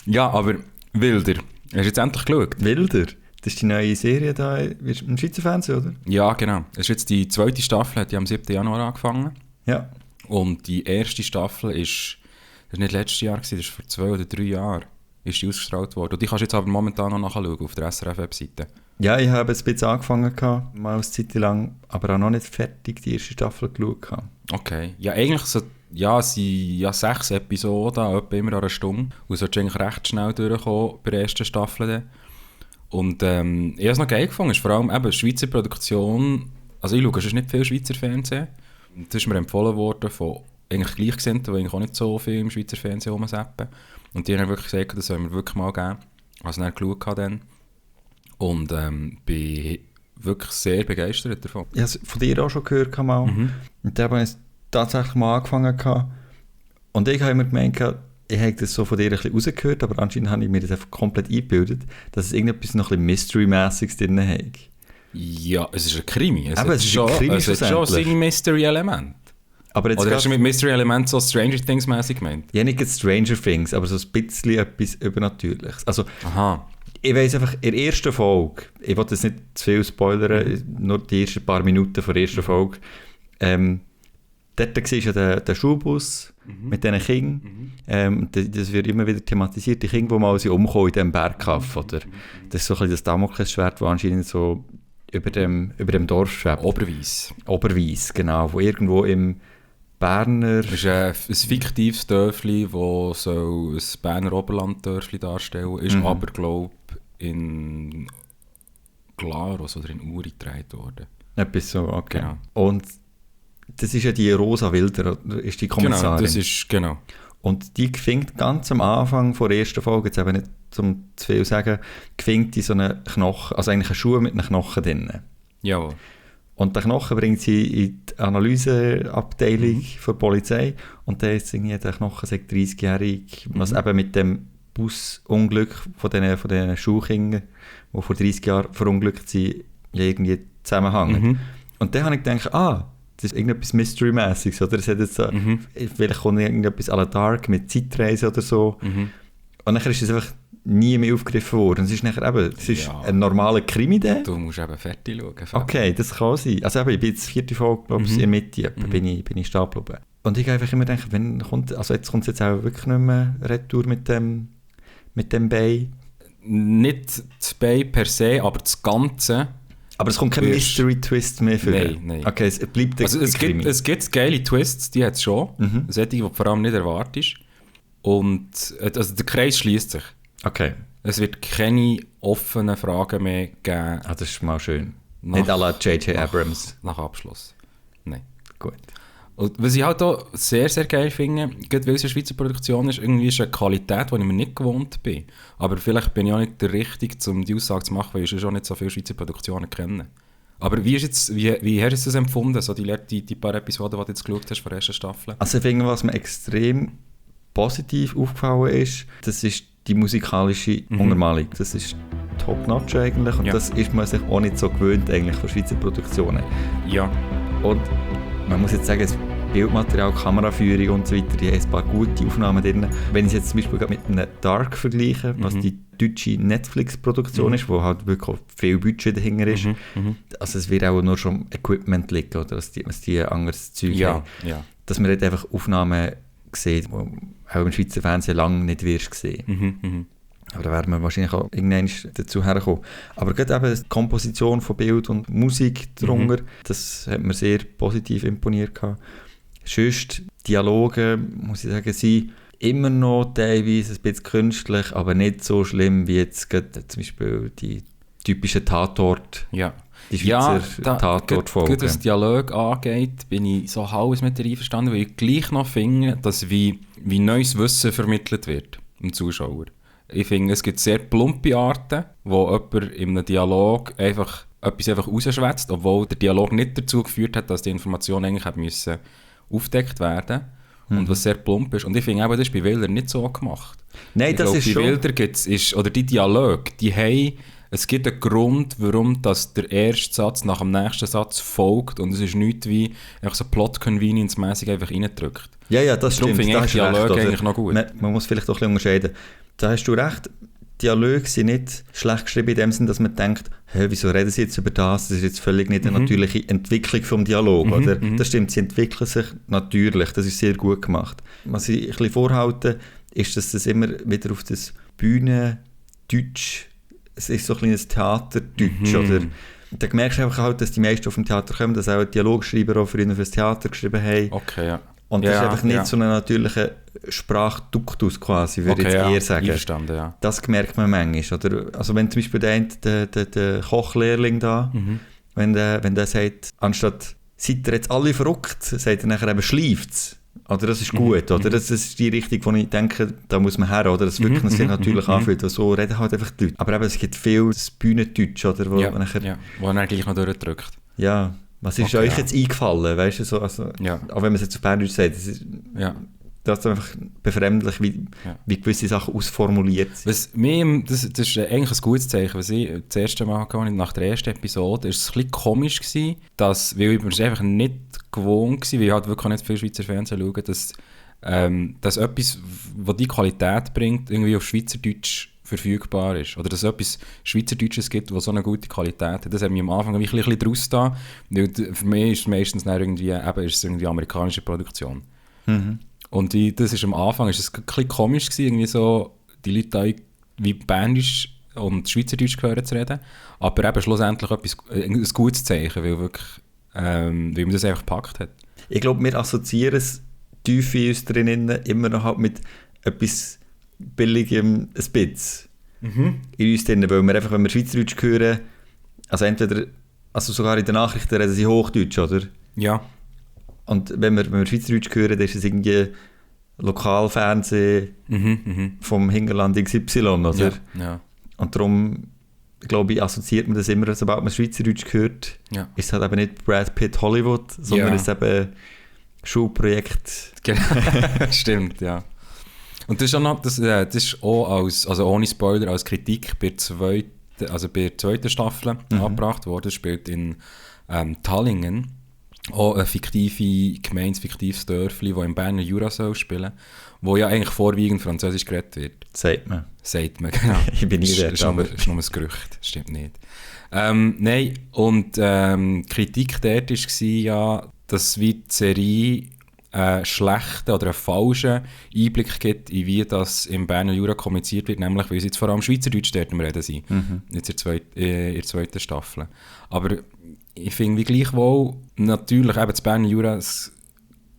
Ja, aber Wilder. Hast du jetzt endlich geschaut? Wilder? Das ist die neue Serie da im Schweizer Fernsehen, oder? Ja, genau. Es ist jetzt die zweite Staffel, hat die am 7. Januar angefangen. Ja. Und die erste Staffel ist, das war nicht letztes Jahr, das ist vor 2 oder 3 Jahren, ist die ausgestrahlt worden. Und die kannst du jetzt aber momentan noch nachschauen auf der SRF-Webseite. Ja, ich habe ein bisschen angefangen, mal eine Zeit lang, aber auch noch nicht fertig die erste Staffel geschaut. Okay. Ja, eigentlich so, ja, es sind ja 6 Episoden, etwa immer an einer Stunde. Und solltest eigentlich recht schnell durchkommen bei der ersten Staffel dann. Und ich habe es noch geil gefunden, ist vor allem eben Schweizer Produktion. Also ich schaue, es ist nicht viel Schweizer Fernsehen. Das ist mir empfohlen worden von eigentlich Gleichgesinnten, die eigentlich auch nicht so viel im Schweizer Fernsehen rumzappen. Und die haben wirklich gesagt, das sollen wir wirklich mal geben. Also dann geschaut dann. Und bin wirklich sehr begeistert davon. Ich habe es von dir auch schon gehört. Mal. Und dann habe ich tatsächlich mal angefangen. Und ich habe immer gemeint, ich habe das so von dir ein bisschen rausgehört, aber anscheinend habe ich mir das einfach komplett eingebildet, dass es irgendetwas noch ein bisschen Mystery-mässiges drin hat. Ja, es ist ein Krimi. Es ist schon ein Krimi, es hat schon ein Mystery-Element. Oder hast du mit Mystery-Element so Stranger Things-mässig gemeint? Ja, nicht Stranger Things, aber so ein bisschen etwas Übernatürliches. Also, aha. Ich weiss einfach, in der ersten Folge, ich will jetzt nicht zu viel spoilern, nur die ersten paar Minuten von der ersten Folge, dort siehst du ja den Schulbus mit diesen Kindern. Das wird immer wieder thematisiert, die Kinder, die mal umkommen in diesem Bergkampf. Oder? Das ist so ein bisschen das Damoklesschwert, das anscheinend so über dem Dorf schwebt. Oberweis, genau. Wo irgendwo im Berner... Das ist ein fiktives Dörfli, das so ein Berner Oberlanddörfli darstellen ist, aber glaube in Glarus oder in Uri getragen worden. Etwas so, okay. Genau. Und das ist ja die Rosa Wilder, ist die Kommissarin. Genau, das ist, genau. Und die gefinkt ganz am Anfang von der ersten Folge, jetzt eben nicht zum zu viel sagen, gefinkt in so einen Knochen, also eigentlich eine Schuhe mit einem Knochen drin. Jawohl. Und den Knochen bringt sie in die Analyseabteilung der Polizei und dann ist irgendwie der Knochen, sagt 30-jährig, was eben mit dem Busunglück von diesen Schulkindern, die vor 30 Jahren verunglückt sind, irgendwie zusammenhängen. Und dann habe ich gedacht, das ist irgendetwas Mystery-mässiges, oder? Es hat jetzt so, vielleicht kommt irgendetwas à la Dark mit Zeitreise oder so. Und dann ist es einfach nie mehr aufgegriffen worden. Es ist nachher eben, es ist ein normaler Krimi. Du musst eben fertig schauen. Okay, das kann sein. Also eben, ich bin jetzt 4. Folge, glaube ich, in der Mitte, bin ich stehen geblieben. Und ich habe einfach immer gedacht, jetzt kommt es jetzt auch wirklich nicht mehr retour mit dem Bein. Nicht das Bein per se, aber das Ganze. Aber es kommt kein Mystery-Twist mehr für. Nein. Okay, es bleibt Krimi. Es gibt geile Twists, die hat es schon. Solche, die du vor allem nicht erwartest. Und also der Kreis schließt sich. Okay. Es wird keine offenen Fragen mehr geben. Das ist mal schön. Nicht à la J.J. Abrams. Nach Abschluss. Nein. Gut. Und was ich halt auch sehr, sehr geil finde, gerade weil es eine Schweizer Produktion ist, irgendwie ist eine Qualität, die ich mir nicht gewohnt bin. Aber vielleicht bin ich auch nicht der Richtige, um die Aussage zu machen, weil ich schon nicht so viele Schweizer Produktionen kenne. Aber wie hast du das empfunden, so die paar Episoden, die du jetzt geschaut hast von der ersten Staffel? Also ich finde, was mir extrem positiv aufgefallen ist, das ist die musikalische Untermalung. Das ist top-notch eigentlich und das ist man sich auch nicht so gewöhnt eigentlich von Schweizer Produktionen. Ja. Und man muss jetzt sagen, das Bildmaterial, Kameraführung und so weiter, die haben ein paar gute Aufnahmen drin. Wenn ich es jetzt zum Beispiel mit einem Dark vergleiche, was die deutsche Netflix-Produktion ist, wo halt wirklich viel Budget dahinter ist, also es wird auch nur schon Equipment liegen, oder was die anderes Zeug haben. Ja. Dass man dort einfach Aufnahmen sieht, die auch im Schweizer Fernsehen lange nicht wirst sehen. Aber da werden wir wahrscheinlich auch irgendwann dazu herkommen. Aber gerade eben die Komposition von Bild und Musik darunter, das hat mir sehr positiv imponiert. Sonst Dialoge, muss ich sagen, sind immer noch teilweise ein bisschen künstlich, aber nicht so schlimm wie jetzt gerade zum Beispiel die typischen Tatort. Ja. Die Schweizer Tatort-Folgen. Gut, was Dialog angeht, bin ich so halb mit dir einverstanden, weil ich gleich noch finde, dass wie neues Wissen vermittelt wird dem Zuschauer. Ich finde, es gibt sehr plumpe Arten, wo jemand in einem Dialog etwas rausschwätzt, obwohl der Dialog nicht dazu geführt hat, dass die Information eigentlich hätte aufgedeckt werden und was sehr plump ist. Und ich finde, das ist bei Wilder nicht so gemacht. Nein, das ist schon... Bei Wilder die Dialoge, die haben es gibt einen Grund, warum das der erste Satz nach dem nächsten Satz folgt und es ist nichts wie einfach so Plot-Convenience-mäßig einfach reingedrückt. Ja, das Darum stimmt. finde ich die Dialoge eigentlich noch gut. Man muss vielleicht auch ein bisschen unterscheiden. Da hast du recht, Dialoge sind nicht schlecht geschrieben in dem Sinn, dass man denkt, wieso reden sie jetzt über das? Das ist jetzt völlig nicht eine natürliche Entwicklung vom Dialog. Oder? Das stimmt, sie entwickeln sich natürlich, das ist sehr gut gemacht. Was ich ein bisschen vorhalte, ist, dass das immer wieder auf das Bühnendeutsch, es ist so ein kleines Theaterdeutsch, oder? Da merkst du einfach halt, dass die meisten auf dem Theater kommen, dass auch Dialogschreiber auch für ihn fürs Theater geschrieben haben. Okay, ja. Und das ist einfach nicht so ein natürlicher Sprachduktus quasi, würde ich jetzt eher sagen. Verstanden, ja. Das merkt man manchmal. Oder? Also wenn zum Beispiel der Kochlehrling da, wenn der sagt, anstatt «Seid ihr jetzt alle verrückt?», sagt er nachher eben «Schleift's». Oder das ist gut, oder? Das ist die Richtung, wo ich denke, da muss man her, oder? Das wirklich sich natürlich anfühlt. So reden halt einfach die Leute. Aber eben, es gibt viel das Bühnendeutsch, oder? Wo wo er gleich noch durchdrückt. Ja. Was ist euch jetzt eingefallen? Weißt du, so, also, auch wenn man es jetzt auf Berndeutsch sagt, das ist einfach befremdlich, wie gewisse Sachen ausformuliert sind. Das ist eigentlich ein gutes Zeichen. Was ich das erste Mal hatte, nach der ersten Episode, ist es ein bisschen komisch gewesen, weil ich es einfach nicht gewohnt war, weil ich halt wirklich nicht viel Schweizer Fernsehen schaue, dass etwas, das die Qualität bringt, irgendwie auf Schweizerdeutsch verfügbar ist. Oder dass es etwas Schweizerdeutsches gibt, das so eine gute Qualität hat. Das hat mich am Anfang ein bisschen draus da, weil für mich ist es meistens irgendwie amerikanische Produktion. Und das ist am Anfang ist es ein bisschen komisch gewesen, irgendwie so die Leute da wie Berndeutsch und Schweizerdeutsch gehört zu reden, aber eben schlussendlich ein gutes Zeichen, weil man das einfach gepackt hat. Ich glaube, wir assoziieren es tief in uns drinnen immer noch halt mit etwas billigem ein bisschen in uns drinnen, weil wir einfach, wenn wir Schweizerdeutsch hören, also sogar in den Nachrichten reden sie Hochdeutsch, oder? Ja. Und wenn wir Schweizerdeutsch hören, dann ist es irgendwie Lokalfernsehen vom Hinterland XY, oder? Ja. Und darum, glaube ich, assoziiert man das immer, sobald man Schweizerdeutsch hört, ist es halt eben nicht Brad Pitt Hollywood, sondern es ist eben Schulprojekt. Genau. Stimmt, ja. Und das ist auch, noch, das ist auch ohne Spoiler, als Kritik bei der zweiten Staffel angebracht worden. Das spielt in Tallingen. Auch eine fiktive Gemeinde, ein fiktives Dörfli, das im Berner Jura soll spielen, wo ja eigentlich vorwiegend Französisch geredet wird. Sagt man, genau. Ich bin nie dort. Das ist nur ein Gerücht, das stimmt nicht. Nein, und Kritik dort war ja, dass wie die Serie einen schlechten oder einen falschen Einblick gibt, in wie das im Berner Jura kommuniziert wird, nämlich weil sie jetzt vor allem Schweizerdeutsch dort am Reden sind, jetzt in der zweiten Staffel. Aber ich finde wie gleichwohl, natürlich eben das Berner Jura, das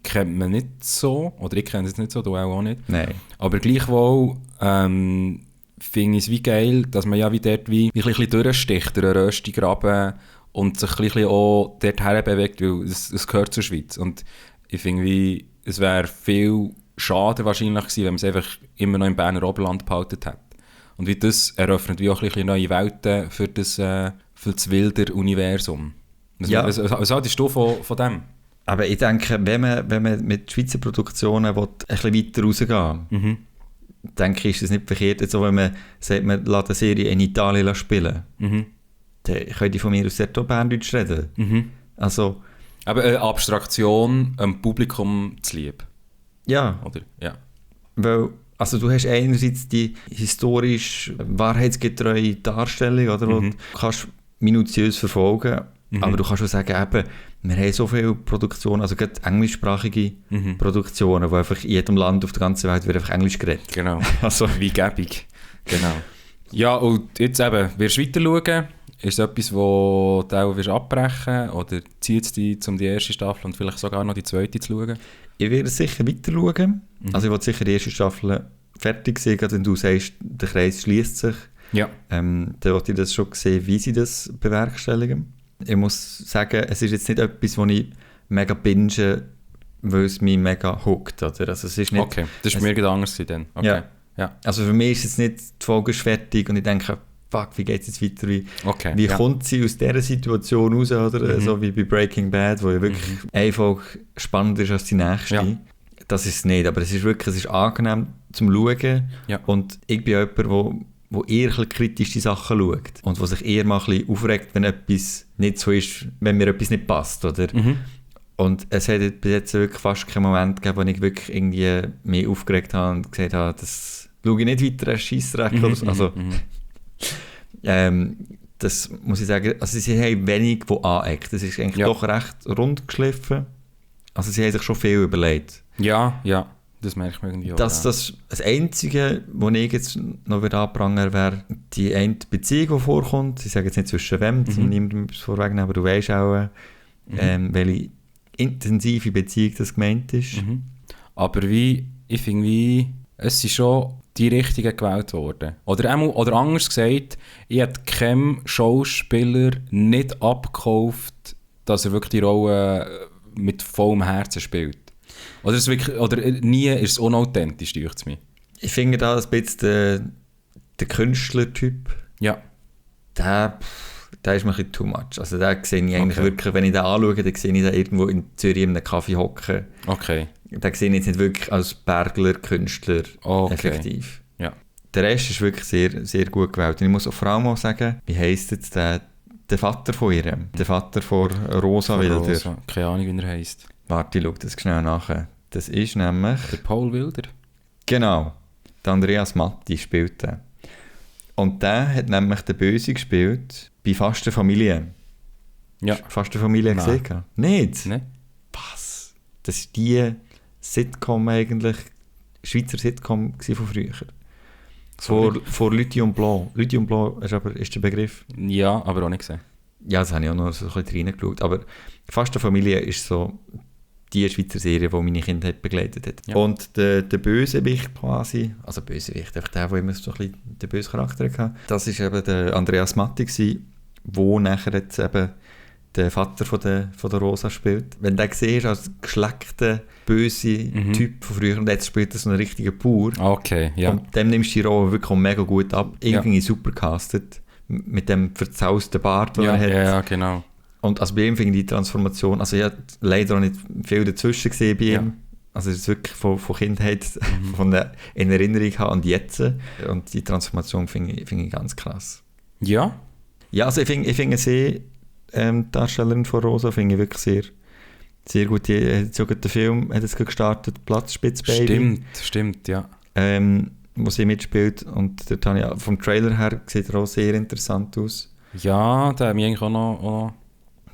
kennt man nicht so, oder ich kenne es nicht so, du auch nicht. Nein. Aber gleichwohl finde ich es wie geil, dass man ja wie dort wie ein bisschen durchsticht, durch einen Röstigraben und sich ein bisschen auch dort herbewegt, weil es gehört zur Schweiz. Und ich finde wie, es wäre viel schade wahrscheinlich gewesen, wenn man es einfach immer noch im Berner Oberland behalten hätte. Und wie das eröffnet wie auch ein bisschen neue Welten für das wilde Universum. Was haltest du von dem? Aber ich denke, wenn man mit Schweizer Produktionen will, ein bisschen weiter rausgehen, denke ich, ist es nicht verkehrt, so, wenn man sagt, man lässt eine Serie in Italien spielen, dann können die von mir aus sehr Berndeutsch reden. Also, aber eine Abstraktion am Publikum zu lieb. Ja. Oder? Ja. Weil, also du hast einerseits die historisch wahrheitsgetreue Darstellung, oder, wo du kannst minutiös verfolgen, aber du kannst auch sagen, eben, wir haben so viele Produktionen, also gerade englischsprachige Produktionen, wo einfach in jedem Land auf der ganzen Welt wird einfach Englisch geredet. Genau, also wie gäbig. Genau. Ja, und jetzt eben, wirst du weiter schauen? Ist es etwas, wo du auch abbrechen willst? Oder zieht es dich, um die erste Staffel und vielleicht sogar noch die zweite zu schauen? Ich werde sicher weiter schauen. Also ich will sicher die erste Staffel fertig sehen, wenn du sagst, der Kreis schließt sich. Ja. Dann wollte ich das schon sehen, wie sie das bewerkstelligen. Ich muss sagen, es ist jetzt nicht etwas, wo ich mega binge, weil es mich mega hookt. Oder? Also es ist nicht, okay, das war mir gerade anders dann. Okay. Ja. Also für mich ist jetzt nicht, die Folge ist fertig und ich denke, fuck, wie geht es jetzt weiter? Wie kommt sie aus dieser Situation raus? Oder? So wie bei Breaking Bad, wo ja wirklich eine Folge spannender ist als die nächste. Ja. Das ist es nicht, aber es ist wirklich, es ist angenehm zum Schauen. Ja. Und ich bin jemand, der eher ein bisschen kritisch die Sachen schaut und wo sich eher mal ein bisschen aufregt, wenn etwas nicht so ist, wenn mir etwas nicht passt, oder? Und es hat bis jetzt wirklich fast keinen Moment gegeben, wo ich wirklich irgendwie mich aufgeregt habe und gesagt habe, das schaue ich nicht weiter, ein Scheissdreck oder so. Also, das muss ich sagen, also sie haben wenig, wo aneckt. Das ist eigentlich doch recht rund geschliffen. Also sie haben sich schon viel überlegt. Ja, das merke ich mir irgendwie auch. Das Einzige, was ich jetzt noch wieder anprangern wäre, die eine Beziehung, die vorkommt. Ich sage jetzt nicht zwischen wem, niemandem etwas vorwegnehmen, aber du weißt auch, welche intensive Beziehung das gemeint ist. Aber ich finde, es sind schon die Richtigen gewählt worden. Oder anders gesagt, ich hätte keinem Schauspieler nicht abgekauft, dass er wirklich die Rolle mit vollem Herzen spielt. Oder nie ist es unauthentisch, denkt es mir. Ich finde da ein bisschen der Künstlertyp. Ja. Der ist mir ein bisschen too much. Also den sehe ich eigentlich wirklich, wenn ich den anschaue, dann sehe ich den irgendwo in Zürich in einem Kaffee hocken. Okay. Den sehe ich jetzt nicht wirklich als Bergler-Künstler effektiv. Ja. Der Rest ist wirklich sehr, sehr gut gewählt. Und ich muss auch vor allem auch sagen, wie heisst jetzt der Vater von ihr? Der Vater von Rosa Wilder. Keine Ahnung, wie er heisst. Warte, ich schaue das schnell nach. Das ist nämlich... Der Paul Wilder. Genau. Der Andreas Matti spielt den. Und der hat nämlich den Böse gespielt bei Fast eine Familie. Ja. Fast eine Familie gesehen? Nicht? Nein. Was? Das ist die Sitcom eigentlich, Schweizer Sitcom von früher. Vor Lithium Blanc. Lithium Blanc ist der Begriff. Ja, aber auch nicht gesehen. Ja, das habe ich auch noch so ein bisschen reingeschaut. Aber Fast eine Familie ist so die Schweizer Serie, die meine Kindheit begleitet hat. Ja. Und der Bösewicht quasi, also Bösewicht, einfach der immer so ein bisschen den bösen Charakter hatte, das war eben der Andreas Matti, der nachher jetzt eben der Vater von der Rosa spielt. Wenn du den siehst, als geschleckter, böse Typ von früher, und jetzt spielt er so einen richtigen Bauer. Okay, ja. Und dem nimmst du die Rolle wirklich auch mega gut ab. Irgendwie super castet. Mit dem verzausten Bart, den er hat. Ja, genau. Und also bei ihm finde ich die Transformation, also ich habe leider auch nicht viel dazwischen gesehen bei ihm. Also es ist wirklich von Kindheit, in Erinnerung haben und jetzt. Und die Transformation finde ich ganz krass. Ja? Ja, also ich finde sie, Darstellerin von Rosa, finde ich wirklich sehr, sehr gut. Die hat sogar den Film hat jetzt gestartet, Platzspitzbaby. Stimmt, ja. Wo sie mitspielt. Und dort habe ich, vom Trailer her sieht er auch sehr interessant aus. Ja, der hat mich eigentlich auch noch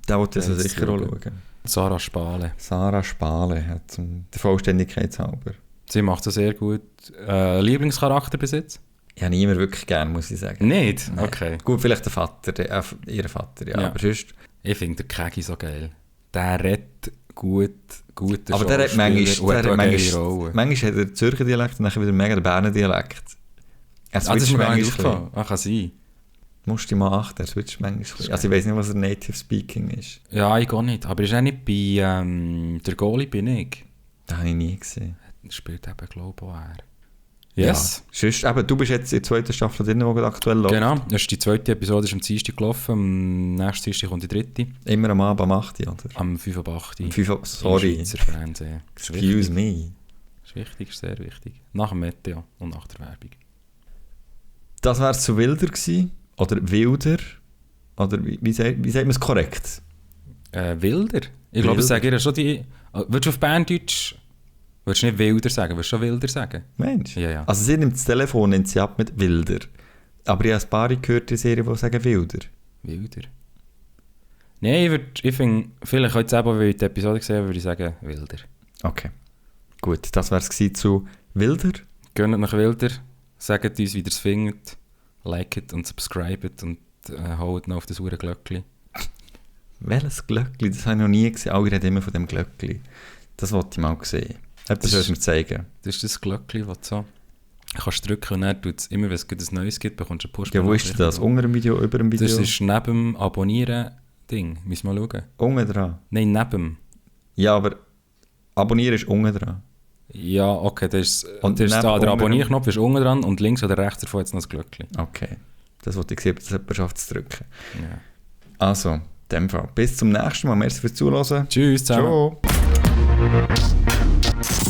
da wollte ich sicher auch schauen. Sarah Spale. Sarah Spale hat der Vollständigkeit halber. Sie macht das sehr gut. Lieblingscharakter bis jetzt? Ich habe ihn immer wirklich gern, muss ich sagen. Nicht? Nein. Okay. Gut, vielleicht der Vater, ihr Vater, ja. Aber sonst... Ich finde den Kegi so geil. Der redet gut, guter aber der hat manchmal hat er Zürcher Dialekt und dann wieder mega den Berner Dialekt. Das ist mir gar nicht aufgefallen. Kann sein. Musst du mal achten, er switcht manchmal. Also ich weiss nicht, was er Native Speaking ist. Ja, ich gar nicht. Aber ist er nicht bei der Goalie bin ich? Das habe ich nie gesehen. Er spielt eben, glaube ich, auch er. Yes. Ja. Sonst, eben, du bist jetzt in der zweiten Staffel drin, die aktuell läuft. Genau, das ist die zweite Episode ist am Dienstag gelaufen, am nächsten Dienstag kommt die dritte. Immer am Abend am 8. oder? Am 5 ab 8. Sorry. Im Schweizer Fernsehen. Excuse me. Das ist wichtig, ist sehr wichtig. Nach dem Meteo und nach der Werbung. Das wäre es zu Wilder gewesen. Oder Wilder. Oder wie sagt man es korrekt? Wilder? Ich glaube, ich sage ihr schon die... Würdest du auf Berndeutsch... Würdest du nicht Wilder sagen? Würdest du schon Wilder sagen? Mensch. Ja. Also sie nimmt das Telefon, nimmt sie ab mit Wilder. Aber ich habe ein paar gehört in der Serie, die sagen Wilder. Wilder? Nein, ich finde... Vielleicht heute selber, weil ich die Episode gesehen habe, würde ich sagen Wilder. Okay. Gut, das wäre es zu Wilder. Gönnt nach Wilder. Sagt uns, wie ihr es findet. Liket und subscribet und haut noch auf das hure Glöckli. Welches Glöckli? Das habe ich noch nie gesehen. Alle reden immer von dem Glöckli. Das wollte ich mal sehen. Etwas sollst du mir zeigen. Das ist das Glöckli, das so... Kannst drücken und dann tut es immer, wenn es ein Neues gibt, bekommst du einen Push. Ja, wo ist das? Unter dem Video, über dem Video? Das ist neben dem Abonnieren-Ding. Müssen wir mal schauen. Unten dran? Nein, neben dem. Ja, aber Abonnieren ist unten dran. Ja, okay, das ist und der Abonnierknopf ist unten dran und links oder rechts davon jetzt noch das Glöckchen. Okay, das wollte ich sehen, ob das jemand schafft zu drücken. Ja. Also, in dem Fall. Bis zum nächsten Mal. Merci fürs Zuhören. Tschüss zusammen. Ciao.